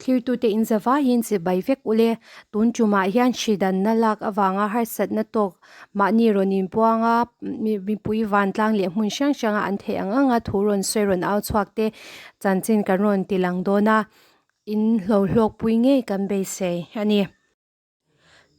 Thlirtute in zavaiin chibai vek ule. Tun tumah hian hridanna lak avanga harsatna tawk mahni rawn inpuang a, mipui vantlang leh hmun hrang hranga an theih ang anga thu rawn sawi rawn au chhuak te chanchin kan rawn ti lang dawn a, in hlohlawkpui ngei kan beisei a ni.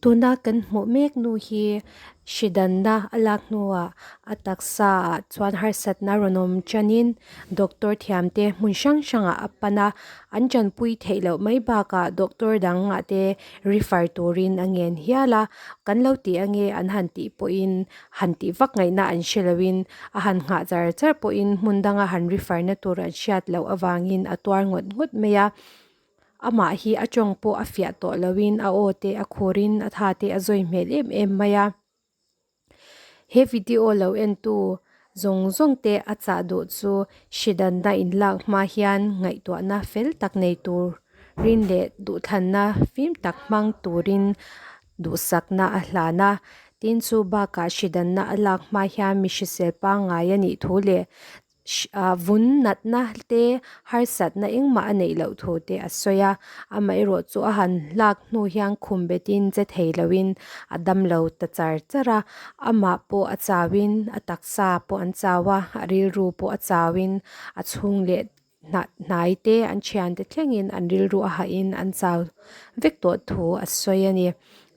Tuna kan hmuh mek nu hi hridanna a lak hnuah a taksa ah chuan harsatna rawn awm tanin doctor thiam te hmun hrang hrangah a pan a, an tanpui theih loh mai bakah doctor dangah te refer turin a ngen hial a, kan lo tih ange an han tih pawhin han tih vak ngaihna an hre loin a han nghah char char pawhin hmun danga han refer na tur an hriat loh avangin a tuar ngawt ngawt mai a. Amah hi a tawng pawh a fiah tawh loin a aw te a khurin a tha te a zawi hmel em em mai a. He video lo entu zawng zawng te a chah duh chu hridanna inlak hma hian ngaihtuahna fel tak nei turin leh duhthlanna fim tak hmang turin duhsakna a hlan a. Tin chu bakah hridanna a lak hma hian mi hrisel pangngai a nih thu leh Ah vun natna te harsatna engmah a neih loh thu te a sawi a, amaherawh chu a han hlak hnu hian khum betin che thei loin a damlo ta char char a, amah pawh a chauin a taksa pawh an chau a, a rilru pawh a chauin a chhung leh hnah hnai te an thian te thlengin an rilru a hahin an chau vek tawh thu a sawi a ni.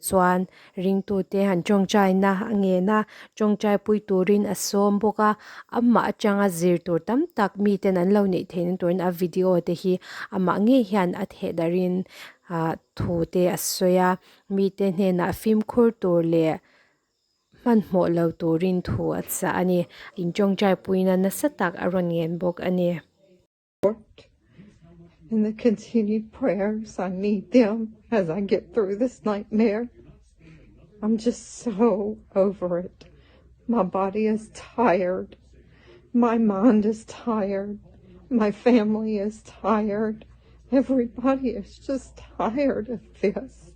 Chuan ringtute han tawngtaina a ngen a, tawngtai pui turin a sawm bawk a, amah atanga zir tur tam tak miten an lo neih theihna turin a video te hi amah ngei hian a theh darhin ah thu te a sawi a, mite hnenah fimkhur tur leh hmanhmawh lo turin thu a chah a ni. In tawngtai puina nasa tak a rawn ngen bawk a ni. And the continued prayers, I need them as I get through this nightmare. I'm just so over it. My body is tired. My mind is tired. My family is tired. Everybody is just tired of this.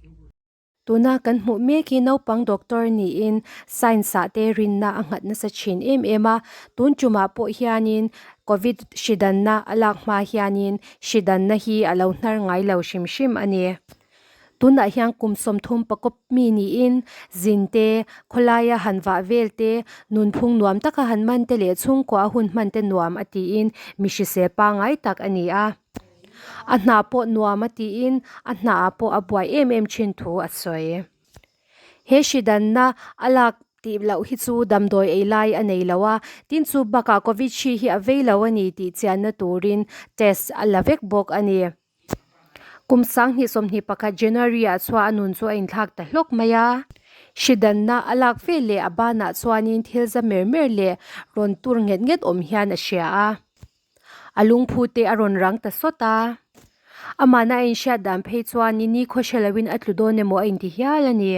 Tuna kan hmuh mek hi naupang doctor niin science ah te rinna a nghat nasa thin em em a, tun tumah pawh hianin covid hridanna a lak hma hianin hridanna hi a lo hnar ngai lo hrim hrim a ni. Tunah hian kum 30 pakawp mi niin zin te, khawlaia han vah vel te, nunphung nuam taka han man te leh chhungkua a hun hman te nuam a tiin mi hrisel pangngai tak a ni a. A hna pawh nuam a tiin a hnaah pawh a buai em em thin thu a sawi. He hridanna a lak tih loh hi chu damdawi ei lai a nei lo a, tin chu bakah covid hri hi a vei lo a ni tih chianna turin test a la vek bawk a ni. Kum 2021 January ah chuan a nun chu a inthlak ta hlawk mai a. Hridanna a lak ve leh a banah chuanin thil za mer mer leh rawn tur nghet nghet awm hian a hria a. A lungphu te a rawn rang ta sawt a. Amahna a inhriat dan phei chuan ni ni khaw hre loin a tlu dawn emaw a inti hial a ni.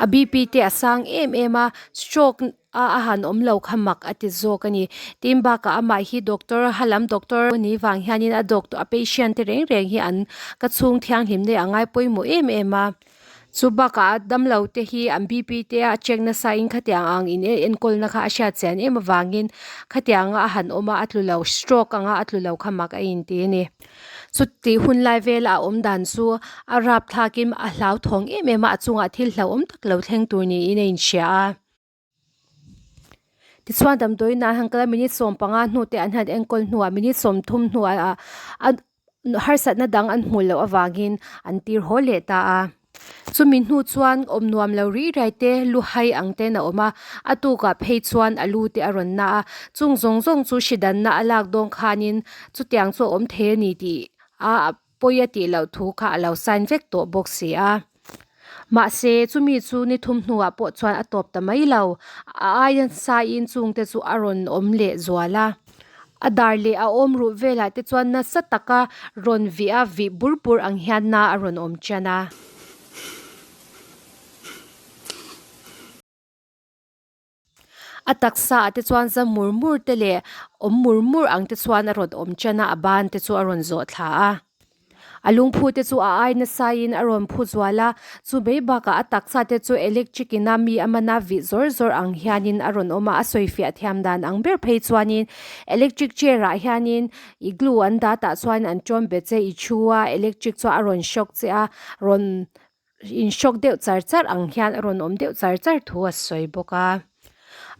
A BP te a sang em em a, stroke a a han awm lo kha mak a ti zawk a ni. Tin bakah amah hi doctor halam doctor a nih vang hianin a doctor a patient te reng reng hi an ka chhung thianghlim nei a ngai pawimawh em em a. Chu bakah a damlo te hi an BP te a check nasa in khatiang ang in enkawl na kha a hriat chian em avangin khatiang a han awm a a tlu lo stroke anga a tlu lo kha mak a inti a ni. Chuti hun lai vela a awm dan chu a rapthlak in a hlauthawng em em a a chungah thil hlauhawm tak lo thleng tur niin a inhria a. Tichuan damdawiin ah han kal a minute 15 hnu te an han enkawl hnuah minute 30 hnuah a harsatna dang an hmuh loh avangin an tir haw leh ta a. Chumi hnu chuan awm nuam lo rih rai te lu hai ang ten a awm a, a tukah phei chuan a lu te a rawn na a, chung zawng zawng chu hridanna a lak dawn khanin chutiang chu a awm thei a ni tih a pawi a tih loh thu kha a lo sign vek tawh bawk si a. Mahse, chumi chu ni thum hnuah pawh chuan a tawp ta mai lo. A aia saiin chungte chu a rawn awm leh zual a. A dar leh a awm ruh velah te chuan nasa taka rawn vih a, vih bur bur ang hian na a rawn awm ṭan a. A taksa ah te chuan za mur mur te leh awm mur mur ang te chuan a rawn awm ṭan a, a ban te chu a rawn zawh thla a. A lungphu te chu a ai nasa in a rawn phu zual a, chu mai bakah a taksa te chu electric in a mi a man a vih zawr zawr ang hianin a rawn awm a, a sawi fiah thiam dan ang ber phei chuanin electric chair ah hianin ih glue an dah tah chuan an ṭawn bet che i thu a electric chu a rawn shock che a rawn in shock deuh char char ang hian a rawn awm deuh char char thu a sawi bawk a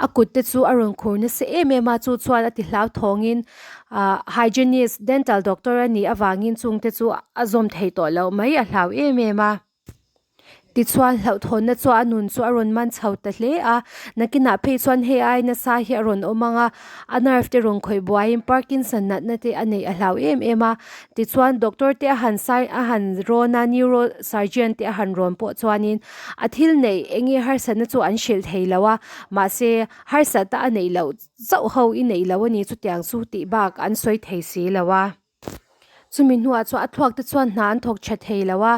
a kut te chu a rawn khur nasa em em a chu chuan a ti hlauthawngin ah hygienist dental doctor a nih avangin chung te chu a zawm thei tawh loh mai a hlau em em a tichuan hlauhthawnna chu a nun chu a rawn man chho ta hle a nakinah phei chuan hei ai nasa hi a rawn awm ang a a nerve te rawn khawih buaiin parkinson natna te a neih a hlau em em a tichuan doctor te a han sai a han rawn a neuro surgeon te a han rawn pawh chuanin a thil neih eng nge harsatna chu an hrilh thei lo a mahse harsatna a neih loh chauh ho i neih loh a ni chutiang chu tih bak an sawi thei si lo a chumi hnuah chuan a thluak te chuan hna an thawk tha thei lo a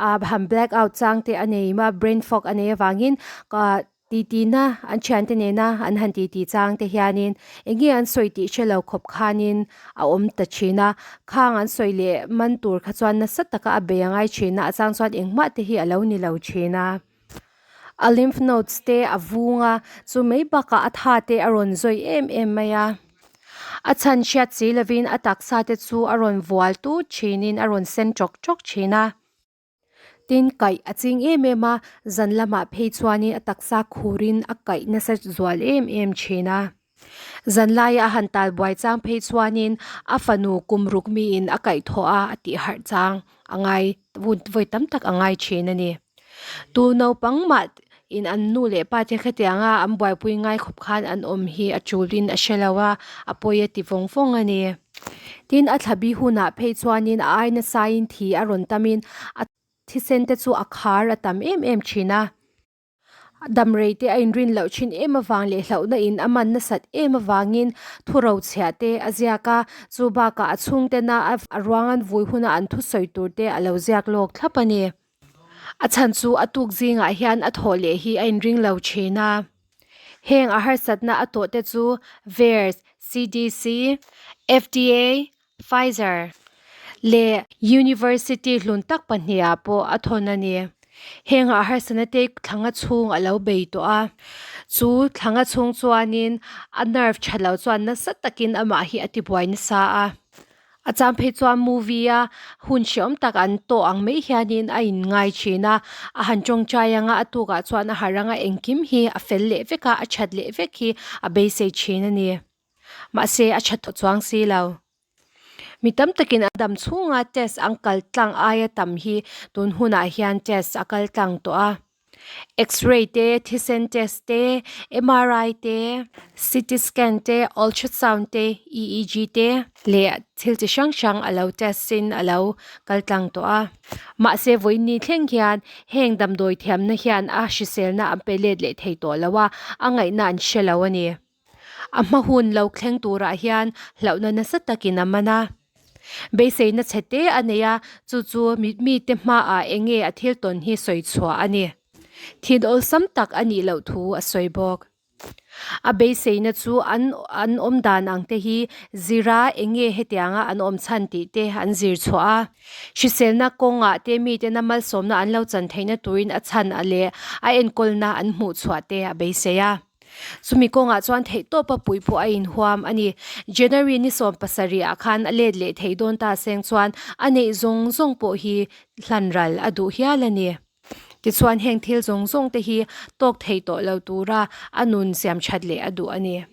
ah han black out chang te a nei a brain fog a nei avangin ah Titi na an thiante nena an han titi chang te hianin eng nge an sawi tih hre lo khawp khanin a awm ta thin a, khang an sawi leh man tur kha chuan nasa taka a bei a ngai thin a, a chang chuan engmah te hi a lo ni lo thin a. A lymph nodes te a vung a, chu mai bakah a tha te a rawn zawi em em mai a, a chhan hriat si lovin a taksa te chu a rawn vual tut thinin a rawn sen tawk tawk thin a. Tin, kaih a ching em em a, zan lamah phei chuanin a taksa khurin a kaih nasa zual em em thin a. Zan laia a han tal buai chang phei chuanin a fanu kum ruk miin a kaih thawh a, a tih harh chang a ngai vawi tam tak a ngai thin a ni. Tu naupang mah in an nu leh pa te khatianga an buaipui ngai khawp khan an awm hi a tulin a hre lo a, a pawi a ti vawng vawng a ni. Tin, a thlabi hunah phei chuanin a ai nasain thi a rawn tamin a thisen te chu a khar a tam em em thin a. Damrei te a inrin loh thin em avang leh hlauhna in a man nasat em avangin thuro chhiah te a ziak a, chu bakah a chhungtena a ruang an vui huna an thusawi tur te a lo ziak lawk thlap a ni. A chhan chu a tuk zingah hian a thawh leh hi a inring lo thin a. Heng a harsatna a tawh te chu VAERS, CDC, FDA, Pfizer leh University hlun tak pahnih ah pawh a thawn a ni. Heng a harsatna te thlanga chhung a lo bei tawh a. Chu thlanga chhung chuanin a nerve tha lo chuan nasa takin amah hi a tibuai nasa a. A chang phei chuan movie a hun hreawm tak an tawh ang mai hianin a in ngai thin a, a han tawngtai anga a tukah chuan a harh anga engkim hi a fel leh vek a, a that leh vek hi a beisei thin a ni. Mahse a that tawh chuang si lo. Mi tam takin a dam chhunga test an kal tlang aia tam hi tun hunah hian test a kal tlang tawh a. X-ray te, thisen test te, M_R_I te, C_T scan te, ultrasound te, E_E_G te leh thil chi hrang hrang a lo test in a lo kal tlang tawh a. Mahse vawiin thleng hian heng damdawi thiamna hian a hriselna an pe let leh thei tawh lo a, a ngaihna an hre lo a ni. A hma hun lo thleng turah hian hlauhna nasa takin a man a. Beiseina chhe te a nei a, chu chu mite hmaah eng nge a thil tawn hi sawi chhuah a ni. Thil awlsam tak a nih loh thu a sawi bawk. A beiseina chu an an awm dan ang te hi zira eng nge hetianga an awm chhan tih te an zir chhuah a. Hriselna kawngah te mitena malsawmna an lo chan theihna turin a chhan a leh a enkawlna an hmuh chhuah te a beisei a. Chumi kawngah chuan theihtawpa pui pawh a inhuam a ni. January ni 17 ah khan a let leh thei dawn ta seng chuan a neih zawng zawng pawh hi hlan ral a duh hial a ni. Tichuan heng thil zawng zawng te hi tawk thei tawh lo tura a nun siam that leh a duh a ni.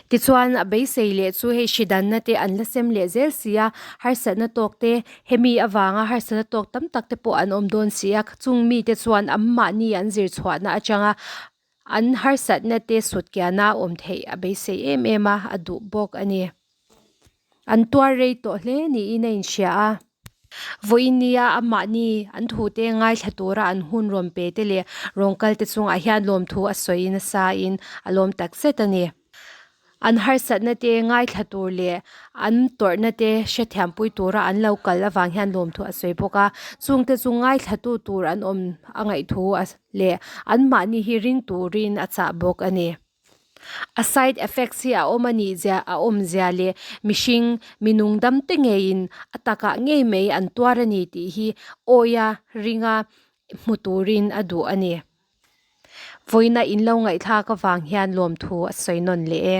Tichuan a beisei leh chu hei hri danna te an la sem leh zel si a, harsatna tawk te hemi avanga harsatna tawk tam tak te pawh an awm dawn si a, chung mite chuan anmahni an zir chhuahna atanga An harsatna te sutkiana awm theih a beisei em em a, a duh bawk a ni. An tuar rei tawh hle niin a inhria a. Vawiin nia amahni an thute ngaithla tura an hun rawn pe te leh rawn kal te chungah hian lawmthu a sawi nasa in a lawm takzet a ni. An harsatna te ngaithla tur leh an tawrhna te hrethiampui tura an lo kal avang hian lawmthu a sawi bawk a, chungte chu ngaithlatu tur an awm a ngaihthu leh anmahni hi ring turin a chah bawk a ni. A side effects hi a awm a nih zia a awm zia leh mihring minung dam te ngeiin a takah ngei mai an tuar a ni tih hi awia ringa hmu turin a duh a ni. Vawiina in lo ngaihthlak avang hian lawmthu a sawi nawn leh e.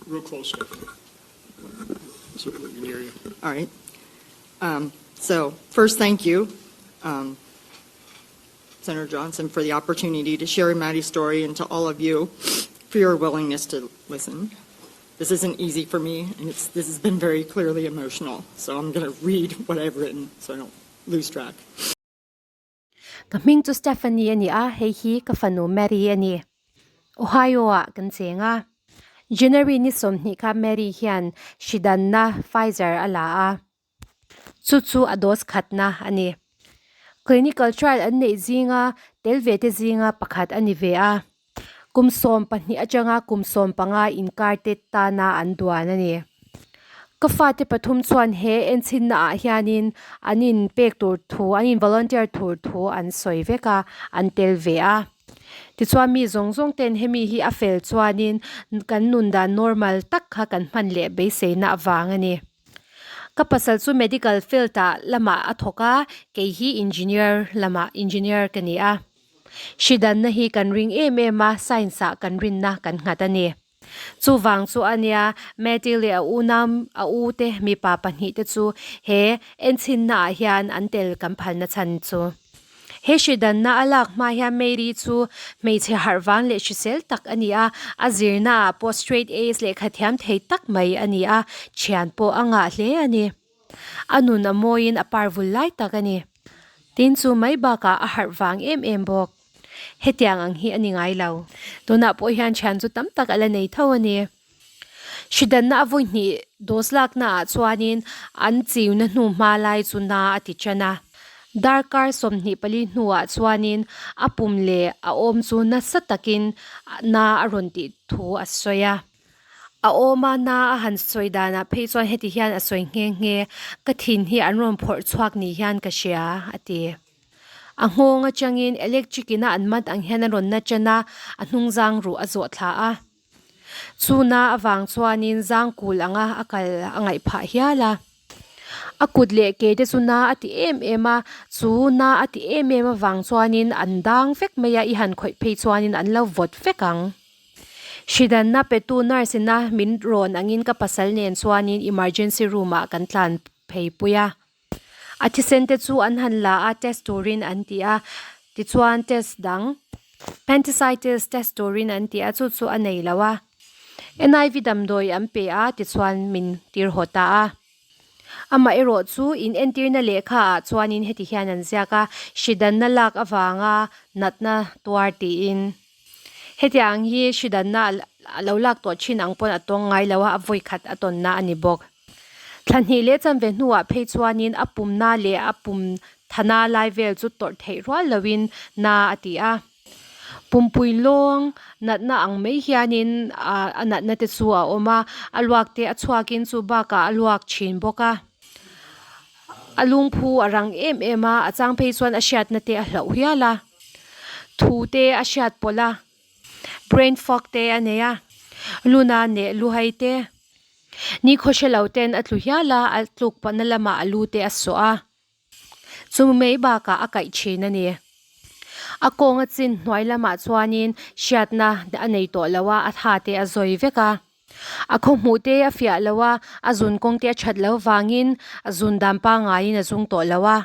Real close, Stephanie. So we can hear you. All right. Um, so first, thank you, um, Senator Johnson, for the opportunity to share Maddie's story and to all of you for your willingness to listen. This isn't easy for me, and it's, this has been very clearly emotional. So I'm going to read what I've written so I don't lose track. Ka hming chu Stephanie a ni a, hei hi ka fanu Mary a ni. Ohio ah kan cheng a. January ni 20 kha Mary hian hridanna Pfizer a la a. Chu chu a dose khatna a ni. Clinical trial an neih zinga tel ve te zinga pakhat a ni ve a. Kum 12 atanga kum 15 inkar te tana an duan a ni. Ka fate pathum chuan he enchinna ah hianin an in pek tur thu an in volunteer tur thu an sawi vek a, an tel ve a. Tichuan mi zawng zawng ten hemi hi a fel chuanin kan nun dan normal tak kha kan hman leh beiseina avang a ni. Ka pasal chu medical field ah lamah a thawk a, kei hi engineer lamah engineer ka ni a. Hridanna hi kan ring em em a, science ah kan rinna kan nghat a ni. Chuvang chu a nia, Matty leh a unau a u te mipa pahnih te chu he enchinna ah hian an tel kan phalna chhan chu. He hridanna a lak hma hian Mary chu hmeichhe harh vang leh hrisel tak a ni a, a zirna ah pawh straight A's lehkha thiam thei tak mai a ni a, thian pawh a ngah hle a ni. A nun a mawiin a par vul lai tak a ni. Tin chu mai bakah a harh vang em em bawk. Hetiang ang hi a ni ngai lo. Tunah pawh hian thian chu tam tak a la nei tho a ni. Hridanna a vawi hnih dose lakna ah chuanin an chiuna hnu hma lai chu na a ti tan a. Darkar 24 hnuah chuanin a pum leh a awm chu nasa takin na a rawn tih thu a sawi a. A awma na a han sawi danah phei chuan heti hian a sawi nghe nghe, Ka thin hi an rawn phawrh chhuak ni hian ka hria, a ti. A nghawng atangin electric ina an mat ang hian a rawn na tan a, a hnungzang ruh a zawh thla a. Chuna avang chuanin zang kul anga a kal a ngaih phah hial a. A kut leh ke te chu na a ti em em a, chu na a ti em em avang chuanin an dang vek mai a, i han khawih phei chuanin an lo vawt vek ang. Hridanna petu nurse ina min rawn angin ka pasal nen chuanin emergency room ah kan tlan phei pui a. A thisen te chu an han la a, test turin an ti a, tichuan test dang Appendicitis test turin an ti a, chu chu a nei lo a. NIV damdawi an pe a, tichuan min tir haw ta a. Amaherawh chu in entirna lehkha ah chuanin heti hian an ziak a, hridanna lak avanga natna tuar tiin. Hetiang hi hridanna a lo lak tawh thin ang pawn a tawng ngai lo a, a vawi khat a tawnna a ni bawk. Thla hnih leh chanve hnuah phei chuanin a pumna leh a pum thana lai vel chu tawrh theih rual loin na a ti a. Pumpui lawng natna ang mai hianin a natna te chu a awm a, a luak te a chhuakin chu bakah a luak thin bawk a. A lungphu a rang em em a, a chang phei chuan a hriatna te a hlauh hial a, thu te a hriat pawlh a, brain fog te a nei a, luna neh luhai te. Ni khawhre lo ten a tlu hial a, a tluk pahna lamah a lu te a sawh a, chu mai bakah a kaih thin a ni. A kawnga chin hnuai lamah chuanin hriatna a nei tawh lo a, a tha te a zawi vek a. A khaw hmuh te a fiah lo a, a zun kawng te a that loh vangin a zun dan pangaiin a zung tawh lo a.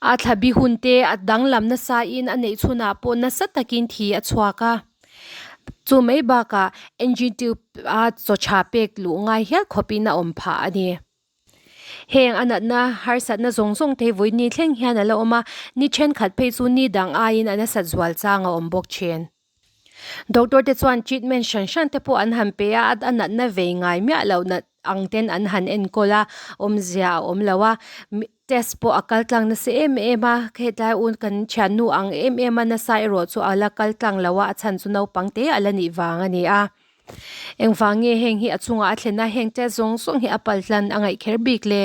A thlabi hun te a danglam nasa in a neih chhunah pawh nasa takin thi a chhuak a. Chu mai bakah engine tube a chaw tha pek luh ngai hial khawpin a awm phah a ni. Heng a natna harsatna zawng zawng te vawiin ni thleng hian a la awm a, ni thenkhat phei chu ni dang aiin a nasat zual chang a awm bawk thin. Doctor te chuan treatment hran hran te pawh an han pe a, a natna vei ngai miah loh nat ang ten an han enkawl a, awmzia a awm lo a, test pawh a kal tlang nasa em em a, hetlai un kan thiannu ang em em a nasa erawh chu a la kal tlang lo a, a chhan chu naupang te a la nih vang a ni a. Engvang nge heng hi a chungah a thlen a, heng test zawng zawng hi a pal hlan a ngaih kher bik le?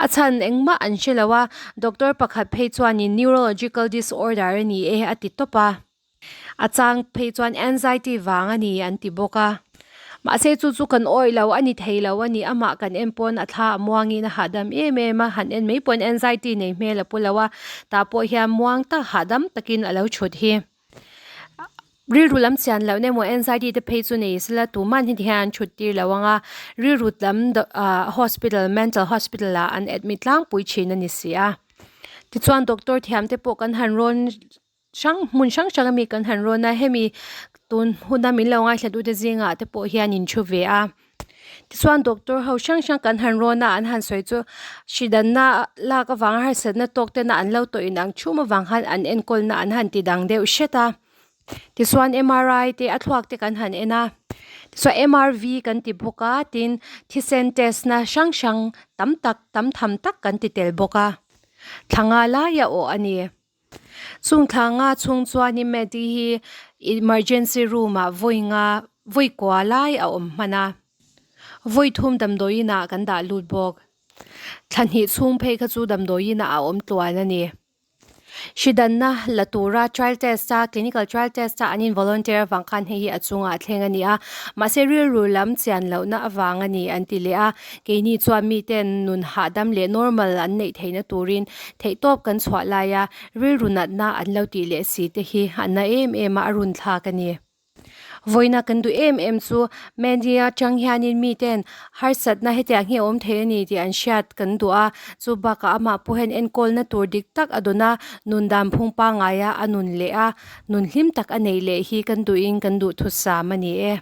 A chhan engmah an hre lo a, doctor pakhat phei chuanin neurological disorder a ni e a ti tawp a. A chang phei chuan anxiety vang a ni an ti bawk a. Mahse chu chu kan awih lo a ni thei lo a ni. Amah kan en pawn a thla a muangin a hahdam em em a, han en mai pawn anxiety nei hmel a pu lo a, tah pawh hian muang tak hahdam takin a lo thut hi. Rilru lam chian loh na emaw anxiety te phei chu nei sela tuman heti hian an thut tir lo ang a, rilru lam hospital mental hospital ah an admit tlangpui thin a ni si a. Tichuan doctor thiam te pawh kan han rawn hrang hmun hrang hrang ami kan han rawn a hemi tun huna min lo ngaithla tu te zingah te pawh hian in thu ve a tichuan doctor ho hrang hrang kan han rawn a an han sawi chu hri danna lak avanga harsatna tawk tena an lo tawh inang thum avang khan an enkawl na an han ti dang deuh hret a tichuan M_R_I te a thluak te kan han en a tichuan M_R_V kan ti bawk a tin thisen test na hrang hrang tam tak tam tham tak kan ti tel bawk a thla nga lai a awh a ni. Chung thla nga chhung chuanin Maddie hi emergency room ah vawi nga vawi kua lai a awm hman a, vawi thum damdawiin ah kan dah lut bawk. Thla hnih chhung phei kha chu damdawiin ah a awm tluan a ni. Hri danna la tura trial test a clinical trial test a an in volunteer avang khan hei hi a chungah a thleng a ni a, mahse rilru lam chian lohna avang a ni an ti leh a. Keini chuan miten nun hahdam leh normal an neih theihna turin theihtawp kan chhuah laia rilru natna an lo tih leh si te hi a na em em a, a run thlak a ni. Vawiina kan duh em em chu Mandy atang hianin miten harsatna hetiang hi a awm thei a ni tih an hriat kan duh a, chu bakah amah pawh hian enkawlna tur dik tak a dawn a, nun dan phung pangaia a nun leh a, nun hlim tak a neih leh hi kan duhin kan duhthusam a ni e.